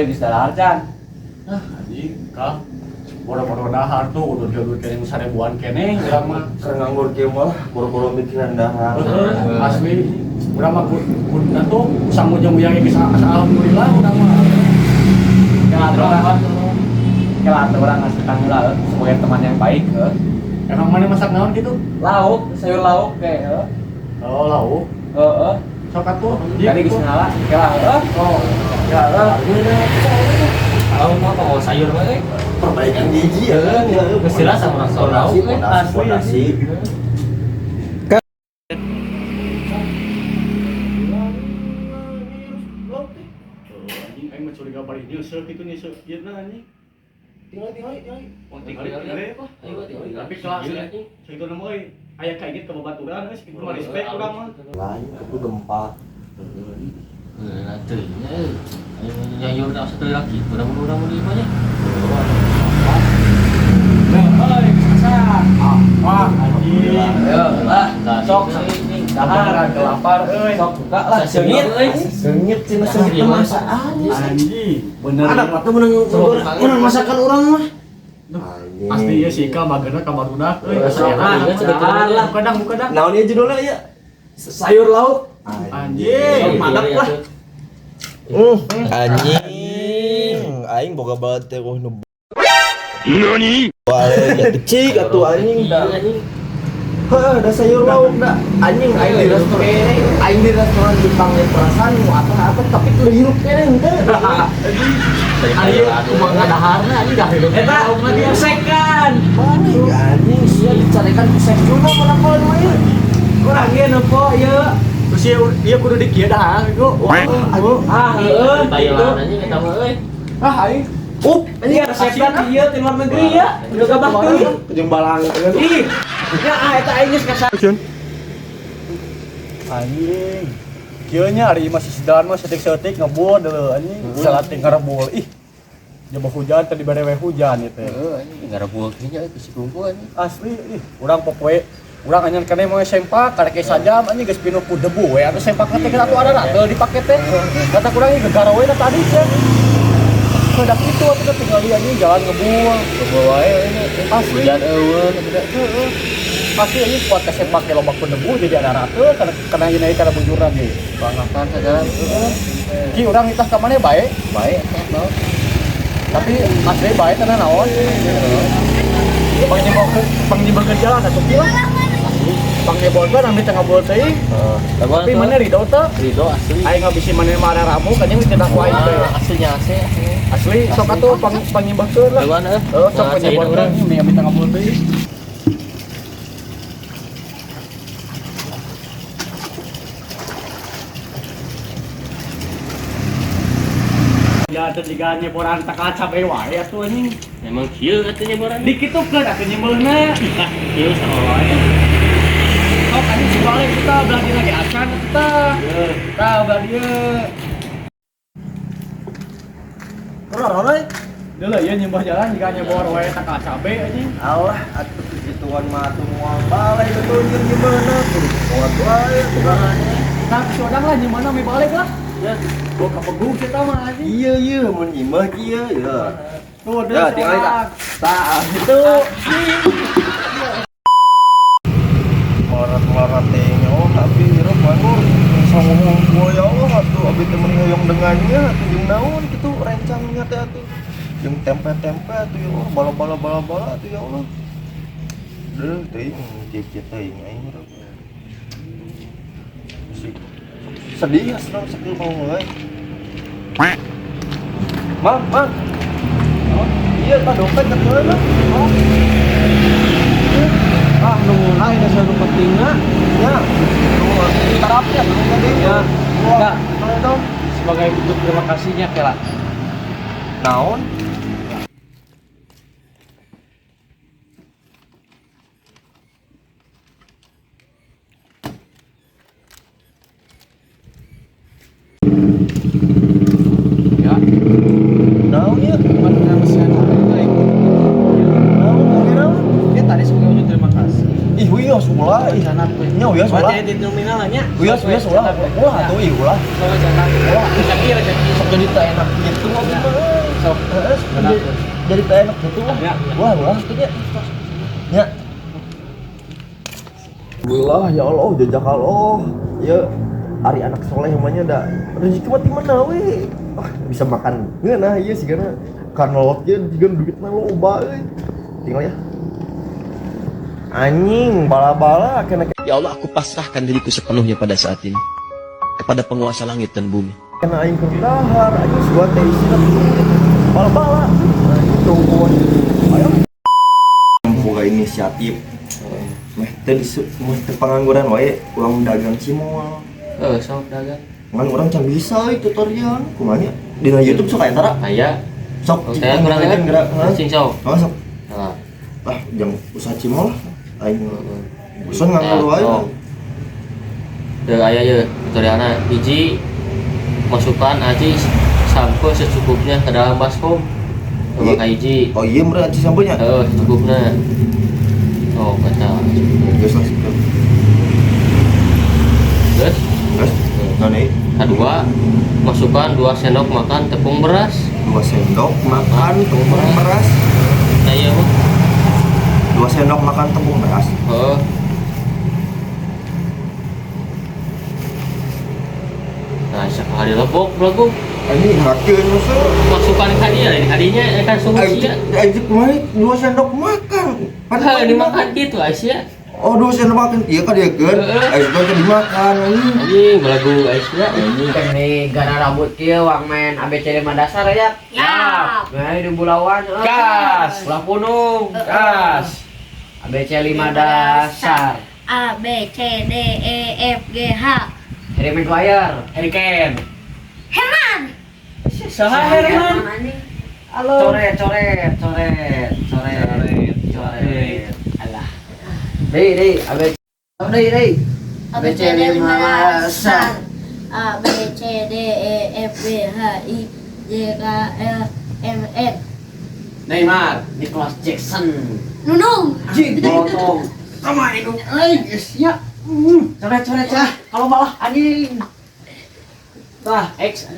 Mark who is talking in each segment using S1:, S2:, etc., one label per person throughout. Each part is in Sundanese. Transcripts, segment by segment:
S1: Geus dahar can.
S2: Ah, anjing, kah. Boro-boro dahar tuh udah udah kene nu sarebuan kene urang mah.
S3: Keur nganggur kieu mah lah, boro-boro mikiran dahar.
S2: Heeh, asli. Urang mah kuduna tuh sangu jeung uyang geus asa alhamdulillah urang mah.
S1: Kela atuh urang. Kela atuh urang ngasukan heula sebagai teman yang baik heuh.
S2: Emang mana masak naon gitu?
S1: Lauk, sayur lauk ge heuh.
S2: Oh, lauk.
S1: Heeh.
S2: Sok atuh.
S1: Tadi geus ngala, kela heuh.
S2: Oh,
S1: Kela heuh.
S4: Lauk mah pokok sayur mah euy.
S3: Perbaikan gigi ya kan.
S4: Geus jelas sama urang lauk euy.
S3: Asli fondasi.
S2: Anjing aing mah curiga bari nyeuseuk kitu nyeuseuk ieu na anjing.
S3: Tinggal tinggal tinggal.
S2: Tinggal tinggal. Tapi kelas sakitu mah euy aya kaingit ka babaturan euy sakitu mah respect urang mah.
S3: Lain kudu gempa.
S4: Heeh, teuing euy. Aing nyayur da asa teu laki, urang urang di imah nya.
S2: Nah, euy geus asa. Ah, wah anjing.
S1: Ayo lah, sok
S2: Dahar kelapar euy.
S1: Sok buka lah seungit euy.
S3: Sengit cenah sengit teh masaan.
S2: Anjing, bener.
S3: Ada apa tuh menang menang masakan urang mah.
S2: Asli ya si Ika magerna ka barudak euy.
S1: Sok ah, dahar lah.
S2: Buka dang, buka dang.
S3: Naon ieu judulna ieu? Sayur lauk.
S2: Anjing.
S3: Sok madep lah. Anjing, aing boga banget teh nu. Nani? Wah, jatuh cik atuh anjing dah. Heuh, da sayur lauk da. Anjing aing di restoran. Aing di restoran Jepang yang perasaan nu atah-atah tapi teu hirup keneh henteu.
S1: Ayo kumaha daharna anjing dah hirup. Eta kusekan.
S3: Mana ya anjing sia dicarekan ku sekjuna mana kalau mah ieu.
S1: Urang ieu nempo ieu.
S2: Terus ieu ieu kudu di kieu dah ieu.
S1: Ah, heueuh.
S4: Thailand anjing eta mah euy.
S2: Ah aing.
S3: Up,
S1: Anjing resepna ieu ti luar negeri ya. Udah gabah teuing.
S3: Jeung balang.
S1: Ih. Ya ah eta aing geus kasa.
S2: Anjing. Kieu nya ari masih sidan mah setik-setik ngebul deuleu anjing. Salating ngarebul. Ih. Jaba hujan tadi bare we hujan ieu teh.
S4: Heeh, anjing ngarebul kieu nya euy si kumpul anjing.
S2: Asli ih, urang popoe urang anyan kene moe sempak karek sajam anjing geus pinuh ku debu we atuh sempak teh geus atuh ada ratel dipake teh. Kata kurang ieu gegaro we na tadi teh. Kedak itu atuh tinggal di anjing jalan ngebul.
S4: Ngebul wae ini.
S2: Asli.
S4: Hujan eueuh teh.
S2: Heeh. Pasti ini kuat ke sempak ke loba ku debu jadi ada ratel kana kana ieu kana bujuran ge.
S4: Bangakan segala.
S2: Heeh. Ki urang nitah ka maneh bae?
S4: Bae teh naon.
S2: Tapi asli bae teh naon? Pangnyebolkeun jalan atuh ki lah. Pangnyebol ambil tengah bol teuing. Tapi mana ridho teh?
S4: Ridho asli.
S2: Aing ngabisi mana marah ramu kan yang dititah ku aing teh.
S4: Aslinya asli.
S2: Asli sok atuh pangnyebelkeun lah.
S4: Gimana?
S2: Heeh, sok pangnyebelkeun ini ambil tengah bol teuing. Ya teh jiga nyeboran takaca cabe wae atuh anjing.
S4: Memang kieu atuh nyeboran.
S2: Dikitukeun atuh nyebelna.
S4: Kieu sama wae.
S2: Sok anjing dibalik kita belah dia lagi acan kita. Tah belah dia.
S3: Ora-ora.
S2: Deuleu ieu nyembah jalan jiga nyebor wae takaca cabe anjing.
S3: Alah, atuh kegituan mah atuh moal balik atuh jeung gimana kudu kuat wae tukangannya.
S2: Tah sodang lah nyembahna mi balik lah. Ya, gua kapegug kita mah anjing.
S3: Iya iya mun nyimah kieu ya.
S2: Tuh deuleu.
S3: Ya tinggal tak. Tah itu. Melorot-melorot teh oh tapi hirup nganggur. Bisa ngomong gua ya Allah atuh abi teh mun hoyong dengannya atuh jeung naon kitu rencangnya teh atuh. Jeung tempe-tempe atuh ya Allah bala-bala bala-bala atuh ya Allah. Deuh teuing kieu teuing aing hirup. Sedih ya senang sedih mau mulai. Mang, mang. Iya, tak dompet ketinggalan lah.
S1: Ah, nunggu lain asa nu pentingna.
S3: Ya, tarapnya belum tadi.
S1: Ya.
S3: Enggak.
S1: Enggak. Sebagai bentuk terima kasihnya kela.
S3: Naon?
S1: Ya.
S3: Naon ya?
S1: Cuman mesin
S3: Naon, naon?
S1: Ya tadi sebagai wujud terima kasih.
S3: Ih, wih, Wios ulah. Nya wios ulah.
S1: Berarti di nominal nya.
S3: Wios wios ulah. Ulah atuh ih ulah.
S1: Sok jangan.
S3: Ulah.
S1: Rezeki rezeki.
S3: Sok jadi teu enak gitu abi mah.
S1: Sok.
S3: Heeh, sok jadi teu enak gitu.
S1: Ya.
S3: Ulah ulah atuh nya. Nya. Alhamdulillah ya Allah jazakallah. Ya ari anak soleh mah nya da rezeki mah ti mana we. Ah, bisa makan ngeunah ieu sigana karena ge jiga duitna loba euy. Tinggal ya. Anjing bala-bala kena
S5: Ya Allah, aku pasrahkan diriku sepenuhnya pada saat ini kepada penguasa langit dan bumi.
S3: Kena aing keur dahar anjing sugan teh isina bala-bala. Anjing tungguan. Ayo. Boga inisiatif. Meh teu meh teu pangangguran wae urang dagang cimol.
S4: Eh, sok dagang.
S3: Ngan urang can bisa euy tutorial kumaha nya. Dina YouTube sok aya tara.
S4: Aya.
S3: Sok
S4: Saya kurang
S3: kan gerak.
S4: Cing sok.
S3: Heeh sok.
S4: Nah.
S3: Ah, jang usaha cimol lah. Aing bosan nganggur wae.
S4: Deuk aya ye tutorialna hiji masukkan aci sampo secukupnya ke dalam baskom. Coba ka hiji.
S3: Oh iya meureun aci samponya.
S4: Heeh, secukupna. Oh, kata.
S3: Geus lah situ.
S4: Terus,
S3: Terus, nah nih,
S4: kedua, masukkan 2 sendok makan tepung beras.
S3: 2 sendok makan tepung beras.
S4: Nah, iya mah.
S3: 2 sendok makan tepung beras.
S4: Heeh. Nah, sekali lebok, belaguk.
S3: Ini hakeun musuh.
S4: Masukkan ka dieu, ini kadinya kan suhu sia.
S3: Aing kumaha 2 sendok makan.
S4: Padahal dimakan gitu Aisyah.
S3: Oh, 2 sendok makan ieu ka dieu keun. Aing teh dimakan anjing.
S4: Anjing belagu Aisyah.
S6: Nih gara rambut kieu wang main ABCD mah dasar ya.
S7: Yap.
S6: Nah, di bulawan.
S1: Gas.
S6: Ulah punung.
S1: Gas.
S6: ABC 5 dasar.
S7: A B C D E F G H.
S6: Harry Maguire.
S1: Harry Kane.
S7: Herman.
S1: Saha Herman?
S6: Halo. Coret, coret, coret, coret, coret.
S1: Alah.
S6: Dei, dei, ABC. Dei, dei.
S7: A B C D 5 dasar. A B C D E F G H I J K L M N.
S1: Neymar.
S6: Nicholas Jackson.
S7: Nunung.
S6: Jing, potong. Sama itu. Eh, ya. Coret, coret, cah. Kalau malah anjing.
S1: Wah, X.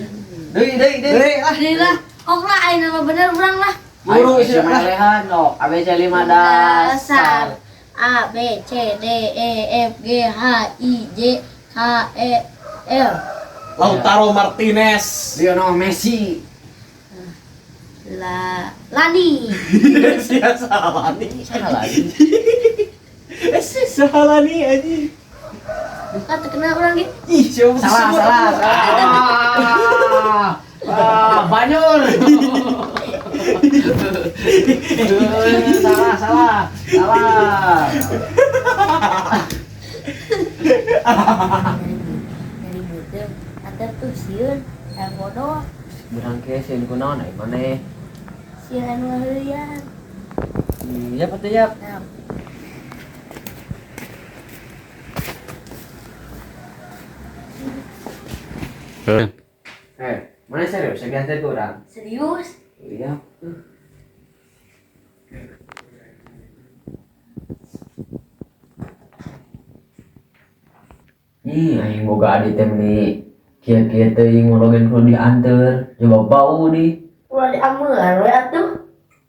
S6: Dei, dei, dei.
S7: Ah, Dei lah. Ok lah, aing nama bener urang lah.
S6: Buru sih melehan no. ABC 5 dasar.
S7: A B C D E F G H I J K E L.
S2: Lautaro Martinez.
S6: Lionel Messi.
S7: La Lani.
S2: Sia Salani.
S6: Salah lagi.
S2: Si Salani anjing.
S7: Kan terkenal orang gitu.
S2: Ih, siapa
S6: Salah, salah, salah. Ah, Banyur. Salah, salah, salah.
S7: Dari beuteung antar tuh sieun hayang bodoh.
S6: Burang ke sieun kunaon ai maneh?
S7: Sieun anu ngaheuyan.
S6: Iya, patuh ya.
S7: Nah,
S6: Mana serius? Saya ganti ke orang.
S7: Serius?
S6: Iya. Ih, aing boga adik teh meni kieu-kieu teuing ngolongin kudu dianteur, coba bau di.
S7: Ulah diameuan we atuh.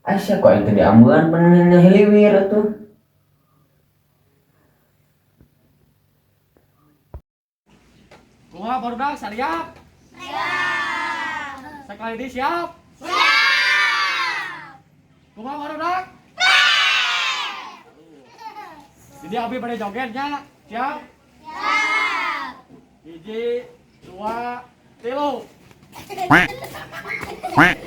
S6: Aisyah kok aing teh diameuan bener hiliwir atuh.
S1: Kumaha barudak siap? Siap. Sekali di siap? Siap. Kumaha barudak? Siap. Jadi abi pada jogetnya, siap?
S7: Siap.
S1: 1, 2, 3.
S8: Quack. Quack.